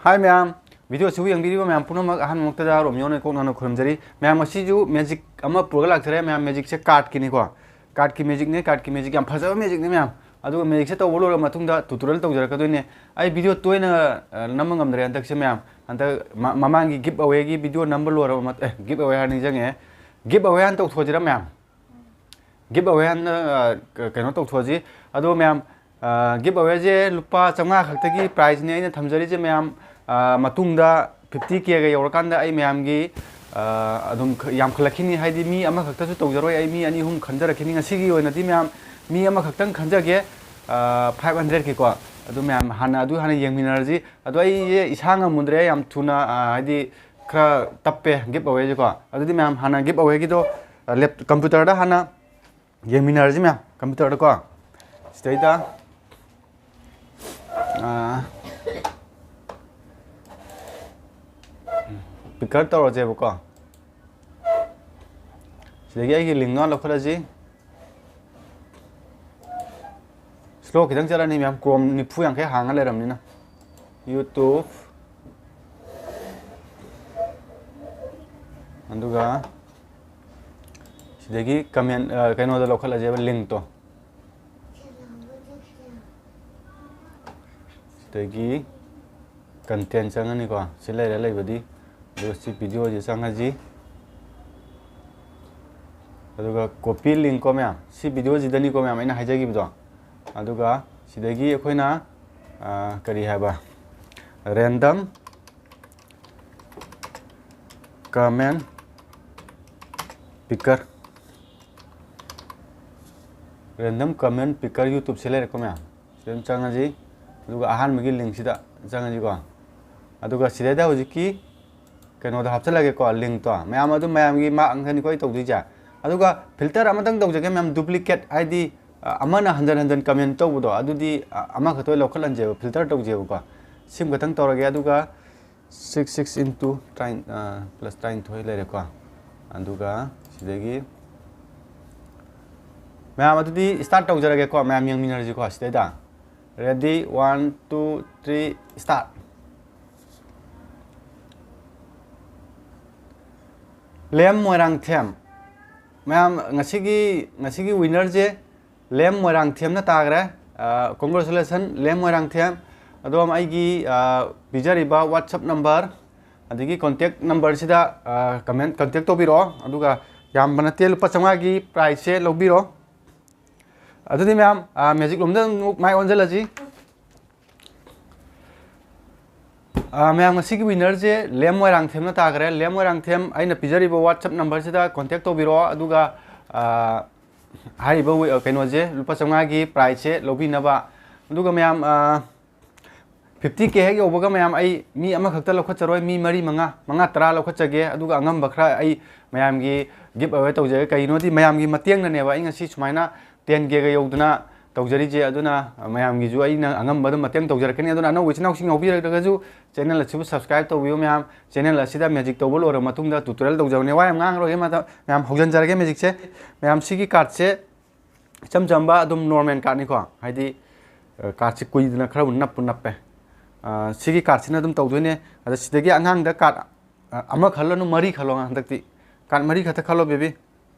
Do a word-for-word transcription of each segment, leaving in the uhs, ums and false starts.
ꯍꯥꯏ ꯃꯌꯥꯝ, ꯚꯤꯗꯤꯑꯣꯁꯤꯕꯨ ꯌꯦꯡꯕꯤꯔꯤꯕ ꯃꯌꯥꯝ ꯄꯨꯝꯅꯃꯛ ꯑꯍꯥꯟꯕꯃꯛꯇꯗ ꯔꯣꯃꯤꯌꯣꯅ ꯏꯀꯣꯛ ꯅꯧꯅ ꯈꯨꯔꯨꯝꯖꯔꯤ꯫ ꯃꯌꯥꯝ, ꯉꯁꯤꯁꯨ ꯃꯦꯖꯤꯛ ꯑꯃ ꯄꯨꯔꯒ ꯂꯥꯛꯆꯔꯦ꯫ ꯃꯌꯥꯝ, ꯃꯦꯖꯤꯛꯁꯦ ꯀꯥꯔꯠꯀꯤꯅꯤꯀꯣ, ꯀꯥꯔꯠꯀꯤ ꯃꯦꯖꯤꯛꯅꯦ, ꯀꯥꯔꯠꯀꯤ ꯃꯦꯖꯤꯛ, ꯌꯥꯝ ꯐꯖꯕ ꯃꯦꯖꯤꯛꯅꯦ ꯃꯌꯥꯝ꯫ ꯑꯗꯨꯒ ꯃꯦꯖꯤꯛꯁꯦ ꯇꯧꯕ ꯂꯣꯏꯔꯕ ꯃꯇꯨꯡꯗ ꯇ꯭ꯌꯨꯇꯣꯔꯤꯌꯦꯜ ꯇꯧꯖꯔꯛꯀꯗꯣꯏꯅꯦ꯫ ꯑꯩ ꯚꯤꯗꯤꯑꯣ ꯇꯣꯏꯅ, ꯑ, ꯅꯝꯕ ꯉꯝꯗ꯭ꯔꯦ ꯍꯟꯗꯛꯁꯦ ꯃꯌꯥꯝ꯫ ꯍꯟꯗꯛ ꯃ-, ꯃꯃꯥꯡꯒꯤ ꯒꯤꯞ ꯑꯋꯦꯒꯤ ꯚꯤꯗꯤꯑꯣ ꯅꯝꯕ ꯂꯣꯏꯔꯕ ꯃꯠ-, ꯑꯦ, ꯒꯤꯞ ꯑꯋꯦ ꯍꯥꯏꯔ ꯅꯤꯡꯁꯤꯡꯉꯦ꯫ ꯒꯤꯞ ꯑꯋꯦ ꯍꯥꯟꯅ ꯇꯧꯊꯣꯛꯑꯁꯤꯔꯥ ꯃꯌꯥꯝ? ꯒꯤꯞ ꯑꯋꯦ ꯍꯥꯟꯅ, ꯑ, ꯀ-, ꯀꯩꯅꯣ ꯇꯧꯊꯣꯛꯑꯁꯤ꯫ ꯑꯗꯣ ꯃꯌꯥꯝ, ꯑ, ꯒꯤꯞ ꯑꯋꯦꯁꯦ ꯂꯨꯄꯥ ꯆꯥꯝꯃꯉꯥ ꯈꯛꯇꯒꯤ ꯄ꯭ꯔꯥꯏꯖꯅꯦ ꯑꯩꯅ ꯊꯝꯖꯔꯤꯁꯦ ꯃꯌꯥꯝ꯫ ꯑ, ꯃꯇꯨꯡꯗ ꯐꯤꯐꯇꯤ ꯀꯦꯒ ꯌꯧꯔꯀꯥꯟꯗ ꯑꯩ ꯃꯌꯥꯝꯒꯤ, ꯑ, ꯑꯗꯨꯝ ꯈ-, ꯌꯥꯝꯈꯠꯂꯛꯈꯤꯅꯤ꯫ ꯍꯥꯏꯗꯤ ꯃꯤ ꯑꯃꯈꯛꯇꯁꯨ ꯇꯧꯖꯔꯣꯏ, ꯑꯩ ꯃꯤ ꯑꯅꯤ ꯑꯍꯨꯝ ꯈꯟꯖꯔꯛꯈꯤꯅꯤ꯫ ꯉꯁꯤꯒꯤ ꯑꯣꯏꯅꯗꯤ ꯃꯌꯥꯝ ꯃꯤ ꯑꯃꯈꯛꯇꯪ ꯈꯟꯖꯒꯦ, ꯑ, ꯐꯥꯏꯚ ꯍꯟꯗ꯭ꯔꯦꯠꯀꯤꯀꯣ꯫ ꯑꯗꯨ ꯃꯌꯥꯝ ꯍꯥꯟꯅ, ꯑꯗꯨ ꯍꯥꯟꯅ ꯌꯦꯡꯃꯤꯟꯅꯔꯁꯤ꯫ ꯑꯗꯣ ꯑꯩꯁꯦ ꯏꯁꯥ ꯉꯝꯃꯨꯗ꯭ꯔꯦ, ꯌꯥꯝ ꯊꯨꯅ, ꯑ, ꯍꯥꯏꯗꯤ ꯈꯔ ꯇꯞꯄꯦ ꯒꯤꯞ ꯑꯋꯦꯁꯦꯀꯣ꯫ ꯑꯗꯨꯗꯤ ꯃꯌꯥꯝ ꯍꯥꯟꯅ ꯒꯤꯞ ꯑꯋꯦꯒꯤꯗꯣ, ꯑ, ꯂꯦꯞ-, ꯀꯝꯄ꯭ꯌꯨꯇꯔꯗ ꯍꯥꯟꯅ ꯌꯦꯡꯃꯤꯟꯅꯔꯁꯤ ꯃꯌꯥꯝ, ꯀꯝꯄ꯭ꯌꯨꯇꯔꯗꯀꯣ꯫ ꯁꯤꯗꯩꯗ, ꯑꯥ, ꯄꯤꯀꯔ ꯇꯧꯔꯁꯦꯕꯀꯣ꯫ ꯁꯤꯗꯒꯤ ꯑꯩꯒꯤ ꯂꯤꯡꯗꯣ ꯂꯧꯈꯠꯂꯁꯤ꯫ ꯁ꯭ꯂꯣ ꯈꯤꯇꯪ ꯆꯠꯂꯅꯤ ꯃꯌꯥꯝ, ꯀ꯭ꯔꯣꯝ ꯅꯤꯐꯨ ꯌꯥꯡꯈꯩ ꯍꯥꯡꯉ ꯂꯩꯔꯕꯅꯤꯅ꯫ ꯌꯨꯇ꯭ꯌꯨꯕ, ꯑꯗꯨꯒ ꯁꯤꯗꯒꯤ ꯀꯃꯦꯟ, ꯑ, ꯀꯩꯅꯣꯗꯣ ꯂꯧꯈꯠꯂꯁꯦꯕ, ꯂꯤꯡꯇꯣ꯫ ꯁꯤꯗꯒꯤ ꯀꯟꯇꯦꯟ ꯆꯪꯉꯅꯤꯀꯣ, ꯁꯤ ꯂꯩꯔꯦ ꯂꯩꯕꯗꯤ꯫ ꯑꯗꯨꯒ ꯁꯤ ꯚꯤꯗꯤꯑꯣꯁꯤ ꯆꯪꯉꯁꯤ꯫ ꯑꯗꯨꯒ ꯀꯣꯄꯤ ꯂꯤꯡꯀꯣ ꯃꯌꯥꯝ, ꯁꯤ ꯚꯤꯗꯤꯑꯣꯁꯤꯗꯅꯤꯀꯣ ꯃꯌꯥꯝ ꯑꯩꯅ ꯍꯥꯏꯖꯈꯤꯕꯗꯣ꯫ ꯑꯗꯨꯒ ꯁꯤꯗꯒꯤ ꯑꯩꯈꯣꯏꯅ, ꯑ, ꯀꯔꯤ ꯍꯥꯏꯕ, ꯔꯦꯟꯗꯝ ꯀꯃꯦꯟ ꯄꯤꯀꯔ, ꯔꯦꯟꯗꯝ ꯀꯃꯦꯟ ꯄꯤꯀꯔ ꯌꯨꯇ꯭ꯌꯨꯕꯁꯦ ꯂꯩꯔꯦꯀꯣ ꯃꯌꯥꯝ꯫ ꯁꯤꯗ ꯑꯗꯨꯝ ꯆꯪꯉꯁꯤ꯫ ꯑꯗꯨꯒ ꯑꯍꯥꯟꯕꯒꯤ ꯂꯤꯡꯁꯤꯗ ꯆꯪꯉꯁꯤꯀꯣ꯫ ꯑꯗꯨꯒ ꯁꯤꯗꯩꯗ ꯍꯧꯖꯤꯛꯀꯤ ꯀꯩꯅꯣꯗꯣ ꯍꯥꯞꯆꯤꯜꯂꯒꯦꯀꯣ, ꯂꯤꯡꯇꯣ꯫ ꯃꯌꯥꯝ ꯑꯗꯨꯝ ꯃꯌꯥꯝꯒꯤ ꯃꯥꯔꯛ ꯉꯥꯛꯇꯅꯤꯀꯣ ꯑꯩ ꯇꯧꯗꯣꯏꯁꯦ꯫ ꯑꯗꯨꯒ ꯐꯤꯜꯇꯔ ꯑꯃꯇꯪ ꯇꯧꯖꯒꯦ ꯃꯌꯥꯝ, ꯗꯨꯄ꯭ꯂꯤꯀꯦꯠ, ꯍꯥꯏꯗꯤ, ꯑ, ꯑꯃꯅ ꯍꯟꯖꯟ ꯍꯟꯖꯟ ꯀꯃꯦꯟ ꯇꯧꯕꯗꯣ, ꯑꯗꯨꯗꯤ, ꯑ, ꯑꯃꯈꯛꯇ ꯑꯣꯏꯅ ꯂꯧꯈꯠꯍꯟꯁꯦꯕ, ꯐꯤꯜꯇꯔ ꯇꯧꯁꯦꯕꯀꯣ꯫ ꯁꯤꯃꯈꯛꯇꯪ ꯇꯧꯔꯒꯦ꯫ ꯑꯗꯨꯒ six, six into ꯇꯔꯥ-, ꯑ, plus ꯇꯔꯥꯅꯤꯊꯣꯏ ꯂꯩꯔꯦꯀꯣ꯫ ꯑꯗꯨꯒ ꯁꯤꯗꯒꯤ ꯃꯌꯥꯝ ꯑꯗꯨꯗꯤ start ꯇꯧꯖꯔꯒꯦꯀꯣ, ꯃꯌꯥꯝ ꯌꯦꯡꯃꯤꯟꯅꯔꯁꯤꯀꯣ ꯁꯤꯗꯩꯗ꯫ Ready, one, two, three, start꯫ ꯂꯦꯝ ꯃꯣꯏꯔꯥꯡꯊꯦꯝ꯫ ꯃꯌꯥꯝ, ꯉꯁꯤꯒꯤ, ꯉꯁꯤꯒꯤ winnerꯁꯦ ꯂꯦꯝ ꯃꯣꯏꯔꯥꯡꯊꯦꯝꯅ ꯇꯥꯈ꯭ꯔꯦ꯫ ꯑ, congratulation, ꯂꯦꯝ ꯃꯣꯏꯔꯥꯡꯊꯦꯝ꯫ ꯑꯗꯣꯝ ꯑꯩꯒꯤ, ꯑ, ꯄꯤꯖꯔꯤꯕ WhatsApp number ꯑꯗꯒꯤ contact numberꯁꯤꯗ, ꯑ, comment, contact ꯇꯧꯕꯤꯔꯛꯑꯣ꯫ ꯑꯗꯨꯒ ꯌꯥꯝꯕ ꯅꯠꯇꯦ, ꯂꯨꯄꯥ ꯆꯥꯝꯃꯉꯥꯒꯤ prizeꯁꯦ ꯂꯧꯕꯤꯔꯣ꯫ ꯑꯗꯨꯗꯤ ꯃꯌꯥꯝ, ꯑ, magic ꯂꯣꯝꯗ ꯑꯃꯨꯛ ꯃꯥꯏ ꯑꯣꯟꯁꯤꯜꯂꯁꯤ꯫ ꯑ, ꯃꯌꯥꯝ, ꯉꯁꯤꯒꯤ winnerꯁꯦ ꯂꯦꯝ ꯃꯣꯏꯔꯥꯡꯊꯦꯝꯅ ꯇꯥꯈ꯭ꯔꯦ꯫ ꯂꯦꯝ ꯃꯣꯏꯔꯥꯡꯊꯦꯝ, ꯑꯩꯅ ꯄꯤꯖꯔꯤꯕ WhatsApp numberꯁꯤꯗ contact ꯇꯧꯕꯤꯔꯛꯑꯣ꯫ ꯑꯗꯨꯒ, ꯑ, ꯍꯥꯏꯔꯤꯕ wi-, ꯀꯩꯅꯣꯁꯦ, ꯂꯨꯄꯥ ꯆꯥꯝꯃꯉꯥꯒꯤ prizeꯁꯦ ꯂꯧꯕꯤꯅꯕ꯫ ꯑꯗꯨꯒ ꯃꯌꯥꯝ, ꯑ, fifty K ꯍꯦꯛ ꯌꯧꯕꯒ ꯃꯌꯥꯝ, ꯑꯩ ꯃꯤ ꯑꯃꯈꯛꯇ ꯂꯧꯈꯠꯆꯔꯣꯏ, ꯃꯤ ꯃꯔꯤ, ꯃꯉꯥ, ꯃꯉꯥ, ꯇꯔꯥ ꯂꯧꯈꯠꯆꯒꯦ꯫ ꯑꯗꯨꯒ ꯑꯉꯝꯕ ꯈꯔ ꯑꯩ ꯃꯌꯥꯝꯒꯤ give away ꯇꯧꯖꯒꯦ꯫ ꯀꯩꯒꯤꯅꯣꯗꯤ ꯃꯌꯥꯝꯒꯤ ꯃꯇꯦꯡꯅꯅꯦꯕ ꯑꯩ ꯉꯁꯤ ꯁꯨꯃꯥꯏꯅ ten Kꯒ ꯌꯧꯗꯅ ꯇꯧꯖꯔꯤꯁꯦ꯫ ꯑꯗꯨꯅ ꯃꯌꯥꯝꯒꯤꯁꯨ ꯑꯩꯅ ꯑꯉꯝꯕꯗ ꯃꯇꯦꯡ ꯇꯧꯖꯔꯛꯀꯅꯤ꯫ ꯑꯗꯨꯅ ꯑꯅꯧꯕ ꯏꯆꯤꯟ ꯏꯅꯥꯎꯁꯤꯡ ꯌꯥꯎꯕꯤꯔꯒꯁꯨ channel ꯑꯁꯤꯕꯨ subscribe ꯇꯧꯕꯤꯌꯨ ꯃꯌꯥꯝ꯫ Channel ꯑꯁꯤꯗ magic ꯇꯧꯕ ꯂꯣꯏꯔꯕ ꯃꯇꯨꯡꯗ tutorial ꯇꯧꯖꯕꯅꯦ꯫ ꯋꯥ ꯌꯥꯝ ꯉꯥꯡꯉꯔꯣꯏꯒꯦ, ꯃꯇꯝ, ꯃꯌꯥꯝ ꯍꯧꯖꯤꯟꯖꯔꯒꯦ magicꯁꯦ꯫ ꯃꯌꯥꯝ, ꯁꯤꯒꯤ cardꯁꯦ ꯏꯆꯝ ꯆꯝꯕ ꯑꯗꯨꯝ normal cardꯅꯤꯀꯣ, ꯍꯥꯏꯗꯤ, ꯑ, cardꯁꯦ ꯀꯨꯏꯗꯅ ꯈꯔꯕꯨ ꯅꯞꯄꯨ ꯅꯞꯄꯦ꯫ ꯑ, ꯁꯤꯒꯤ cardꯁꯤꯅ ꯑꯗꯨꯝ ꯇꯧꯗꯣꯏꯅꯦ꯫ ꯑꯗ ꯁꯤꯗꯒꯤ ꯑꯉꯥꯡꯗ card, ꯑ, ꯑꯃ ꯈꯜꯂꯅꯨ, ꯃꯔꯤ ꯈꯜꯂꯣ ꯍꯟꯗꯛꯇꯤ꯫ Card ꯃꯔꯤ ꯈꯛꯇ ꯈꯜꯂꯣ baby,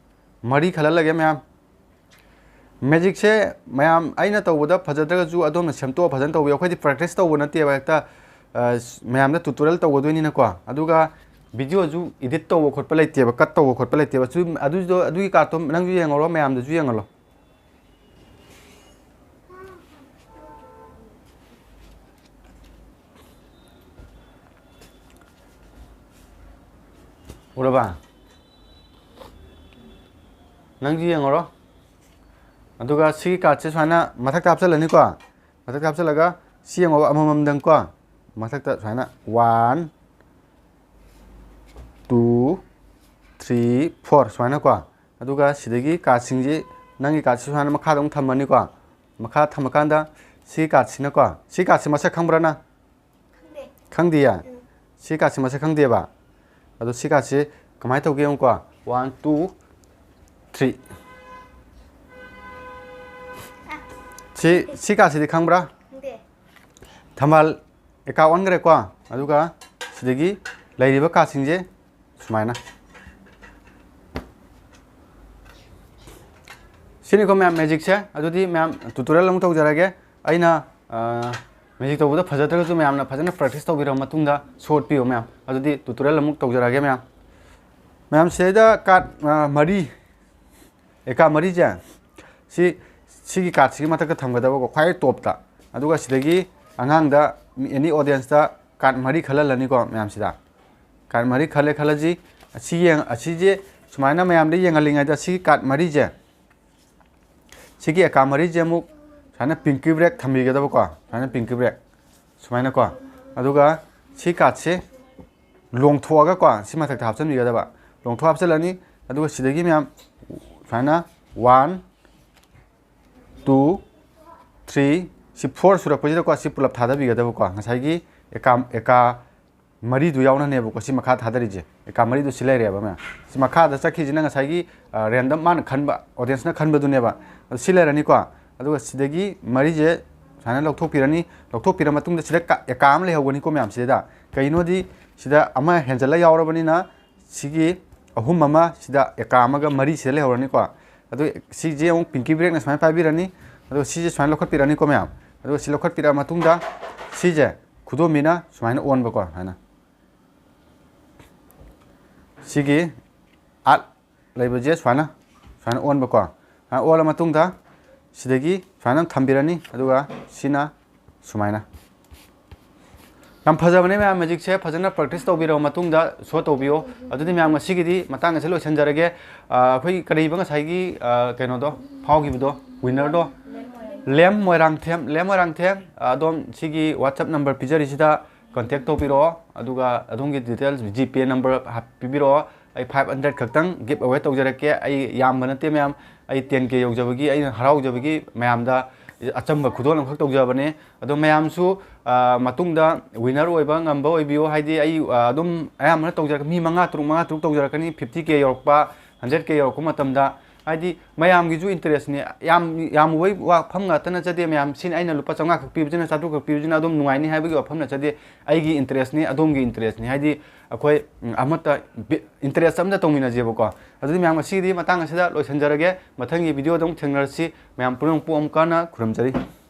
ꯃꯔꯤ ꯈꯜꯍꯜꯂꯒꯦ ꯃꯌꯥꯝ꯫ Magicꯁꯦ ꯃꯌꯥꯝ, ꯑꯩꯅ ꯇꯧꯕꯗ ꯐꯖꯗ꯭ꯔꯒꯁꯨ ꯑꯗꯣꯝꯅ ꯁꯦꯝꯗꯣꯛꯑ ꯐꯖꯅ ꯇꯧꯕꯤꯌꯨ꯫ ꯑꯩꯈꯣꯏꯗꯤ practice ꯇꯧꯕ ꯅꯠꯇꯦꯕ, ꯍꯦꯛꯇ, ꯑ, ꯃꯌꯥꯝꯗ tutorial ꯇꯧꯒꯗꯣꯏꯅꯤꯅꯀꯣ꯫ ꯑꯗꯨꯒ videoꯁꯨ edit ꯇꯧꯕ ꯈꯣꯠꯄ ꯂꯩꯇꯦꯕ, cut ꯇꯧꯕ ꯈꯣꯠꯄ ꯂꯩꯇꯦꯕ꯫ ꯑꯗꯨ, ꯑꯗꯨꯗꯣ, ꯑꯗꯨꯒꯤ cardꯇꯣ ꯅꯪꯁꯨ ꯌꯦꯡꯍꯧꯔꯣ, ꯃꯌꯥꯝꯗꯁꯨ ꯌꯦꯡꯍꯜꯂꯣ꯫ ꯎꯔꯕ? ꯅꯪꯁꯨ ꯌꯦꯡꯉꯨꯔꯣ꯫ ꯑꯗꯨꯒ ꯁꯤꯒꯤ cardꯁꯦ ꯁꯨꯃꯥꯏꯅ ꯃꯊꯛꯇ ꯍꯥꯞꯆꯤꯜꯂꯅꯤꯀꯣ꯫ ꯃꯊꯛꯇ ꯍꯥꯞꯆꯤꯜꯂꯒ ꯁꯤ ꯌꯦꯡꯉꯣꯕ, ꯑꯃꯃꯝꯗꯪꯀꯣ꯫ ꯃꯊꯛꯇ ꯁꯨꯃꯥꯏꯅ one, two, three, four ꯁꯨꯃꯥꯏꯅꯀꯣ꯫ ꯑꯗꯨꯒ ꯁꯤꯗꯒꯤ cardꯁꯤꯡꯁꯤ, ꯅꯪꯒꯤ cardꯁꯤ ꯁꯨꯃꯥꯏꯅ ꯃꯈꯥꯗ ꯑꯃꯨꯛ ꯊꯝꯃꯅꯤꯀꯣ꯫ ꯃꯈꯥ ꯊꯝꯃꯀꯥꯟꯗ ꯁꯤ cardꯁꯤꯅꯀꯣ, ꯁꯤ cardꯁꯤ ꯃꯁꯛ ꯈꯪꯕ꯭ꯔꯥ ꯅꯪ? ꯈꯪꯗꯦ꯫ ꯈꯪꯗꯤꯌꯦ? ꯎꯝ꯫ ꯁꯤ cardꯁꯤ ꯃꯁꯛ ꯈꯪꯗꯦꯕ? ꯑꯗꯣ ꯁꯤ cardꯁꯤ ꯀꯃꯥꯏꯅ ꯇꯧꯒꯦ ꯌꯦꯡꯉꯨꯀꯣ꯫ One, two, three꯫ ꯑ꯫ ꯁꯤ, ꯁꯤ cardꯁꯤꯗꯤ ꯈꯪꯕ꯭ꯔꯥ? ꯈꯪꯗꯦ꯫ ꯊꯝꯕꯥꯜ ꯑꯦꯀꯥ ꯑꯣꯟꯈ꯭ꯔꯦꯀꯣ꯫ ꯑꯗꯨꯒ ꯁꯤꯗꯒꯤ ꯂꯩꯔꯤꯕ cardꯁꯤꯡꯁꯦ ꯁꯨꯃꯥꯏꯅ꯫ ꯁꯤꯅꯤꯀꯣ ꯃꯌꯥꯝ ꯃꯦꯖꯤꯛꯁꯦ꯫ ꯑꯗꯨꯗꯤ ꯃꯌꯥꯝ ꯇ꯭ꯌꯨꯇꯣꯔꯤꯌꯦꯜ ꯑꯃꯨꯛ ꯇꯧꯖꯔꯒꯦ꯫ ꯑꯩꯅ ꯃꯦꯖꯤꯛ ꯇꯧꯕꯗ ꯐꯖꯗ꯭ꯔꯒꯁꯨ ꯃꯌꯥꯝꯅ ꯐꯖꯅ ꯄ꯭ꯔꯦꯛꯇꯤꯁ ꯇꯧꯕꯤꯔꯕ ꯃꯇꯨꯡꯗ ꯁꯣ ꯎꯠꯄꯤꯌꯨ ꯃꯌꯥꯝ꯫ ꯑꯗꯨꯗꯤ ꯇ꯭ꯌꯨꯇꯣꯔꯤꯌꯦꯜ ꯑꯃꯨꯛ ꯇꯧꯖꯔꯛꯑꯒꯦ ꯃꯌꯥꯝ꯫ ꯃꯌꯥꯝ ꯁꯤꯗꯩꯗ ꯀꯥꯔꯠ ꯃꯔꯤ, ꯑꯦꯀꯥ ꯃꯔꯤꯁꯦ ꯁꯤ, ꯁꯤꯒꯤ ꯀꯥꯔꯠꯁꯤꯒꯤ ꯃꯊꯛꯇ ꯊꯝꯒꯗꯕꯀꯣ, ꯈ꯭ꯋꯥꯏ ꯇꯣꯞꯇ꯫ ꯑꯗꯨꯒ ꯁꯤꯗꯒꯤ ꯑꯉꯥꯡꯗ, ꯑꯦꯅꯤ ꯑꯣꯗꯤꯌꯦꯟꯁꯇ ꯀꯥꯔꯠ ꯃꯔꯤ ꯈꯜꯍꯜꯂꯅꯤꯀꯣ ꯃꯌꯥꯝꯁꯤꯗ꯫ ꯀꯥꯔꯠ ꯃꯔꯤ ꯈꯜꯂꯦ ꯈꯜꯂꯁꯤ꯫ ꯑꯁꯤ ꯌꯦꯡ-, ꯑꯁꯤꯁꯦ ꯁꯨꯃꯥꯏꯅ ꯃꯌꯥꯝꯗ ꯌꯦꯡꯍꯜꯂꯤꯉꯩꯗ ꯁꯤꯒꯤ ꯀꯥꯔꯠ ꯃꯔꯤꯁꯦ, ꯁꯤꯒꯤ ꯑꯦꯀꯥ ꯃꯔꯤꯁꯦ ꯑꯃꯨꯛ ꯁꯨꯃꯥꯏꯅ ꯄꯤꯡꯀꯤ ꯕ꯭ꯔꯦꯛ ꯊꯝꯕꯤꯒꯗꯕꯀꯣ, ꯁꯨꯃꯥꯏꯅ ꯄꯤꯡꯀꯤ ꯕ꯭ꯔꯦꯛ, ꯁꯨꯃꯥꯏꯅꯀꯣ꯫ ꯑꯗꯨꯒ ꯁꯤ ꯀꯥꯔꯠꯁꯦ ꯂꯣꯡꯊꯣꯛꯑꯒꯀꯣ, ꯁꯤ ꯃꯊꯛꯇ ꯍꯥꯞꯆꯤꯟꯕꯤꯒꯗꯕ꯫ ꯂꯣꯡꯊꯣꯛ ꯍꯥꯞꯆꯤꯜꯂꯅꯤ꯫ ꯑꯗꯨꯒ ꯁꯤꯗꯒꯤ ꯃꯌꯥꯝ ꯁꯨꯃꯥꯏꯅ ꯋꯥꯟ, ꯇꯨ, ꯊ꯭ꯔꯤ, ꯁꯤ ꯐꯣꯔ ꯁꯨꯔꯛꯄꯁꯤꯗꯀꯣ, ꯁꯤ ꯄꯨꯂꯞ ꯊꯥꯗꯕꯤꯒꯗꯕꯀꯣ꯫ ꯉꯁꯥꯏꯒꯤ ꯑꯦꯀꯥ, ꯑꯦꯀꯥ ꯃꯔꯤꯗꯨ ꯌꯥꯎꯅꯅꯦꯕꯀꯣ ꯁꯤ ꯃꯈꯥ ꯊꯥꯗꯔꯤꯁꯦ꯫ ꯑꯦꯀꯥ ꯃꯔꯤꯗꯨ ꯁꯤ ꯂꯩꯔꯦꯕ ꯃꯌꯥꯝ꯫ ꯁꯤ ꯃꯈꯥꯗ ꯆꯠꯈꯤꯁꯤꯅ ꯉꯁꯥꯏꯒꯤ, ꯑ, ꯔꯦꯟꯗꯝ ꯃꯥꯅ ꯈꯟꯕ, ꯑꯣꯗꯤꯌꯦꯟꯁꯅ ꯈꯟꯕꯗꯨꯅꯦꯕ꯫ ꯑꯗꯨ ꯁꯤ ꯂꯩꯔꯅꯤꯀꯣ꯫ ꯑꯗꯨꯒ ꯁꯤꯗꯒꯤ ꯃꯔꯤꯁꯦ ꯁꯨꯃꯥꯏꯅ ꯂꯧꯊꯣꯛꯄꯤꯔꯅꯤ꯫ ꯂꯧꯊꯣꯛꯄꯤꯔ ꯃꯇꯨꯡꯗ ꯁꯤꯗ ꯀ-, ꯑꯦꯀꯥ ꯑꯃ ꯂꯩꯍꯧꯒꯅꯤꯀꯣ ꯃꯌꯥꯝ ꯁꯤꯗ꯫ ꯀꯩꯅꯣꯗꯤ ꯁꯤꯗ ꯑꯃ ꯍꯦꯟꯖꯜꯂ ꯌꯥꯎꯔꯕꯅꯤꯅ ꯁꯤꯒꯤ ꯑꯍꯨꯝ ꯑꯃ ꯁꯤꯗ ꯑꯦꯀꯥ ꯑꯃꯒ ꯃꯔꯤ ꯁꯤꯗ ꯂꯩꯍꯧꯔꯅꯤꯀꯣ꯫ ꯑꯗꯨ ꯁꯤꯁꯦ ꯑꯃꯨꯛ ꯄꯤꯡꯀꯤ ꯕ꯭ꯔꯦꯛꯅ ꯁꯨꯃꯥꯏꯅ ꯄꯥꯏꯕꯤꯔꯅꯤ꯫ ꯑꯗꯨꯒ ꯁꯤꯁꯦ ꯁꯨꯃꯥꯏꯅ ꯂꯧꯈꯠꯄꯤꯔꯅꯤꯀꯣ ꯃꯌꯥꯝ꯫ ꯑꯗꯨꯒ ꯁꯤ ꯂꯧꯈꯠꯄꯤꯔꯛꯑ ꯃꯇꯨꯡꯗ ꯁꯤꯁꯦ ꯈꯨꯗꯣꯝꯕꯤꯅ ꯁꯨꯃꯥꯏꯅ ꯑꯣꯟꯕꯀꯣ, ꯁꯨꯃꯥꯏꯅ꯫ ꯁꯤꯒꯤ ꯑꯥꯔꯠ ꯂꯩꯕꯁꯦ ꯁꯨꯃꯥꯏꯅ, ꯁꯨꯃꯥꯏꯅ ꯑꯣꯟꯕꯀꯣ꯫ ꯁꯨꯃꯥꯏꯅ ꯑꯣꯜꯂ ꯃꯇꯨꯡꯗ ꯁꯤꯗꯒꯤ ꯁꯨꯃꯥꯏꯅ ꯊꯝꯕꯤꯔꯅꯤ꯫ ꯑꯗꯨꯒ ꯁꯤꯅ ꯁꯨꯃꯥꯏꯅ꯫ ꯌꯥꯝ ꯐꯖꯕꯅꯦ ꯃꯌꯥꯝ, ꯃꯦꯖꯤꯛꯁꯦ ꯐꯖꯅ ꯄ꯭ꯔꯦꯛꯇꯤꯁ ꯇꯧꯕꯤꯔꯕ ꯃꯇꯨꯡꯗ ꯁꯣ ꯇꯧꯕꯤꯌꯣ꯫ ꯑꯗꯨꯗꯤ ꯃꯌꯥꯝ ꯉꯁꯤꯒꯤꯗꯤ ꯃꯇꯥꯡ ꯑꯁꯤ ꯂꯣꯏꯁꯤꯟꯖꯔꯒꯦ꯫ ꯑ, ꯑꯩꯈꯣꯏꯒꯤ ꯀꯔꯤꯕ ꯉꯁꯥꯏꯒꯤ, ꯑ, ꯀꯩꯅꯣꯗꯣ, ꯐꯥꯎꯈꯤꯕꯗꯣ, ꯋꯤꯟꯅꯔꯗꯣ? ꯂꯦꯝ ꯃꯣꯏꯔꯥꯡꯊꯦꯝ, ꯂꯦꯝ ꯃꯣꯏꯔꯥꯡꯊꯦꯝ꯫ ꯑ, ꯑꯗꯣꯝ ꯁꯤꯒꯤ WhatsApp ꯅꯝꯕꯔ ꯄꯤꯖꯔꯤꯁꯤꯗ ꯀꯣꯟꯇꯦꯛ ꯇꯧꯕꯤꯔꯛꯑꯣ, ꯑꯗꯨꯒ ꯑꯗꯣꯝꯒꯤ ꯗꯤꯇꯦꯜꯁ, ꯖꯤꯄꯦ ꯅꯝꯕꯔ ꯍꯥꯞ-, ꯄꯤꯕꯤꯔꯛꯑꯣ꯫ ꯑꯩ ꯐꯥꯏꯚ ꯍꯟꯗ꯭ꯔꯦꯠ ꯈꯛꯇꯪ ꯒꯤꯐ ꯑꯋꯦ ꯇꯧꯖꯔꯛꯀꯦ꯫ ꯑꯩ ꯌꯥꯝꯕ ꯅꯠꯇꯦ ꯃꯌꯥꯝ, ꯑꯩ ꯇꯦꯟ ꯀꯦ ꯌꯧꯖꯕꯒꯤ ꯑꯩꯅ ꯍꯔꯥꯎꯖꯕꯒꯤ ꯃꯌꯥꯝꯗ ꯑꯆꯝꯕ ꯈꯨꯗꯣꯜ ꯑꯃꯈꯛ ꯇꯧꯖꯕꯅꯦ꯫ ꯑꯗꯣ ꯃꯌꯥꯝꯁꯨ, ꯑ, ꯃꯇꯨꯡꯗ ꯋꯤꯟꯅꯔ ꯑꯣꯏꯕ ꯉꯝꯕ ꯑꯣꯏꯕꯤꯌꯨ꯫ ꯍꯥꯏꯗꯤ ꯑꯩ, ꯑ, ꯑꯗꯨꯝ ꯑꯌꯥꯝꯕꯅ ꯇꯧꯖꯔꯛꯀꯦ꯫ ꯃꯤ ꯃꯉꯥ ꯇꯔꯨꯛ, ꯃꯉꯥ ꯇꯔꯨꯛ ꯇꯧꯖꯔꯛꯀꯅꯤ꯫ ꯐꯤꯐꯇꯤ ꯀꯦ ꯌꯧꯔꯛꯄ, ꯍꯟꯗ꯭ꯔꯦꯠ ꯀꯦ ꯌꯧꯔꯛꯄ ꯃꯇꯝꯗ ꯍꯥꯏꯗꯤ ꯃꯌꯥꯝꯒꯤꯁꯨ interestꯅꯤ꯫ ꯌꯥꯝ, ꯌꯥꯝ ꯎꯕꯩ ꯋꯥꯐꯝ ꯉꯥꯛꯇ ꯅꯠꯆꯗꯦ ꯃꯌꯥꯝ꯫ ꯁꯤꯅ ꯑꯩꯅ ꯂꯨꯄꯥ ꯆꯥꯝꯃꯉꯥ ꯈꯛ ꯄꯤꯕꯁꯤꯅ, ꯆꯥꯇ꯭ꯔꯨꯛ ꯈꯛ ꯄꯤꯕꯁꯤꯅ ꯑꯗꯨꯝ ꯅꯨꯡꯉꯥꯏꯅꯤ ꯍꯥꯏꯕꯒꯤ ꯋꯥꯐꯝ ꯅꯠꯆꯗꯦ꯫ ꯑꯩꯒꯤ interestꯅꯤ, ꯑꯗꯣꯝꯒꯤ interestꯅꯤ꯫ ꯍꯥꯏꯗꯤ ꯑꯩꯈꯣꯏ, ꯎꯝ, ꯑꯃꯠꯇ ꯕꯤ-, interest ꯑꯃꯗ ꯇꯧꯃꯤꯟꯅꯁꯦꯕꯀꯣ꯫ ꯑꯗꯨꯗꯤ ꯃꯌꯥꯝ, ꯉꯁꯤꯒꯤꯗꯤ ꯃꯇꯥꯡ ꯑꯁꯤꯗ ꯂꯣꯏꯁꯤꯟꯖꯔꯒꯦ꯫ ꯃꯊꯪꯒꯤ videoꯗ ꯑꯃꯨꯛ ꯊꯦꯡꯅꯔꯁꯤ꯫ ꯃꯌꯥꯝ ꯄꯨꯝꯅꯃꯛꯄꯨ ꯑꯃꯨꯛ ꯍꯟꯅ ꯈꯨꯔꯨꯝꯖꯔꯤ꯫